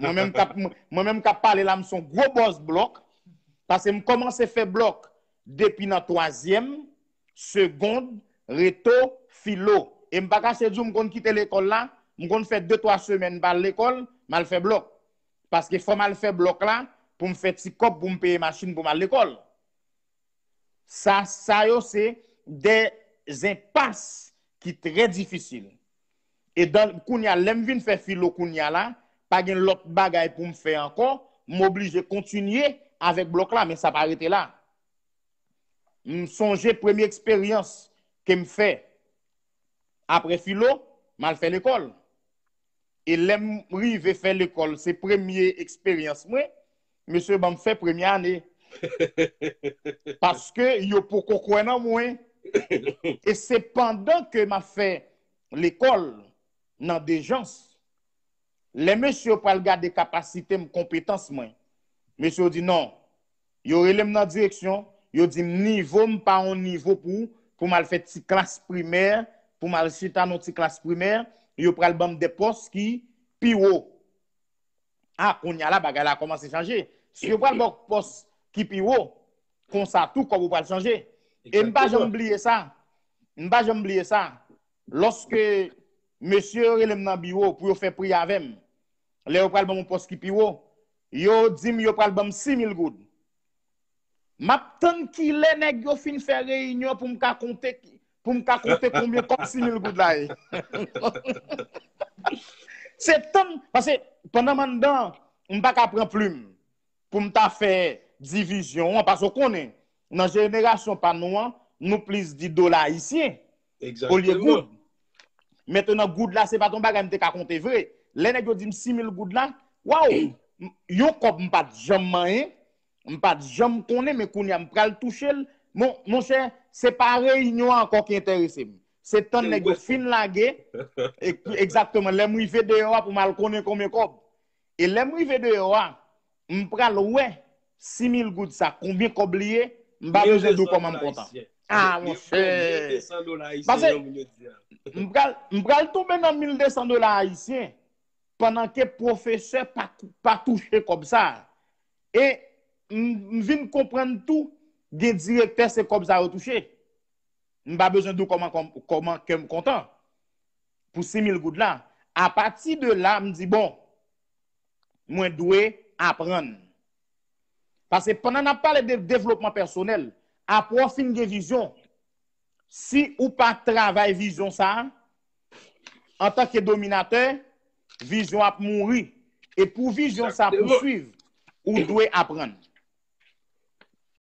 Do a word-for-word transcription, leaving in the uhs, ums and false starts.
Mwen menm k ap, mwen menm k ap pale la, m se yon gwo bòs blòk. Paske m kòmanse fè blòk depi nan twazyèm, segond, reto, filo. E m pa kache di w, m konn kite lekòl la, m konn fè de, twa semèn m pa al lekòl, m al fè blòk. Paske fò m al fè blòk la pou m fè ti kòb pou m peye machin pou m al lekòl. Sa, sa yo se de enpas ki trè difisil. E dan, kounye a, lè m vin fè filo kounye a la, pa gen lòt bagay pou m fè ankò, m oblije kontinye avèk blòk la, men sa pa rete la. M sonje premye eksperyans ke m fè apre filo, m al fè lekòl. E lè m rive fè lekòl, se premye eksperyans mwen, mesye ban m fè premye ane. Paske yo poko kwè nan mwen. E se pandan ke m ap fè lekòl nan Dejans, lè mesye yo pral gade kapasite m, konpetans mwen, mesye yo di non. Yo rele m nan direksyon, yo di m nivo m pa yon nivo pou, pou m al fè ti klas primè, pou m al chita nan ti klas primè, yo pral ban m de pòs ki pi wo. A, kounye a la, bagay la kòmanse chanje. Si yo pral ba w pòs ki pi wo, konsa tou kòb ou pral chanje. E m pa janm bliye sa. M pa janm bliye sa. Lòske mesye yo rele m nan biwo pou yo fè pri avè m, lè yo pral ban m yon pòs ki pi wo, yo di m yo pral ban m sis mil goud. M ap tann kilè nèg yo fin fè reyinyon pou m ka konte, pou m ka konte konbyen kòb sis mil goud la ye. Se tann, paske pandan m anndan, m pa ka pran plim pou m ta fè divizyon an, paske w konnen, nan jenerasyon pa nou an, nou plis di dola ayisyen olye goud. Mentnan, goud la, se pa t yon bagay m te ka konte vre. Lè nèg yo di m sis mil goud la, waw, m- yon kòb m pa t janm manyen, m pa t janm konnen, men kounye a m pral touche l. Mon, monchè, se pa reyinyon an ankò ki enterese m. Se tann nèg yo fin lage, e- egzakteman, lè m rive deyò a pou m al konnen konbyen kòb. E lè m rive deyò a, m pral wè sis mil goud sa, konbyen kòb li ye, m pa bezwen di w kòman m kontan. A, monchè. Paske m pral, m pral tonbe nan mil de san dola ayisyen, pandan ke pwofesè pa, pa touche kòb sa. E m, m vin konprann tou, gen direktè se kòb sa yo touche. M pa bezwen di w kòman, kòm- kòman kè m kontan pou sis mil goud la. Apati de la, m di, bon, mwen dwe aprann. Paske pandan n ap pale de devlopman pèsonèl, apre w fin gen vizyon, si ou pa travay vizyon sa a, antanke dominatè, vizyon ap mouri. E pou vizyon sa pouswiv, ou dwe aprann.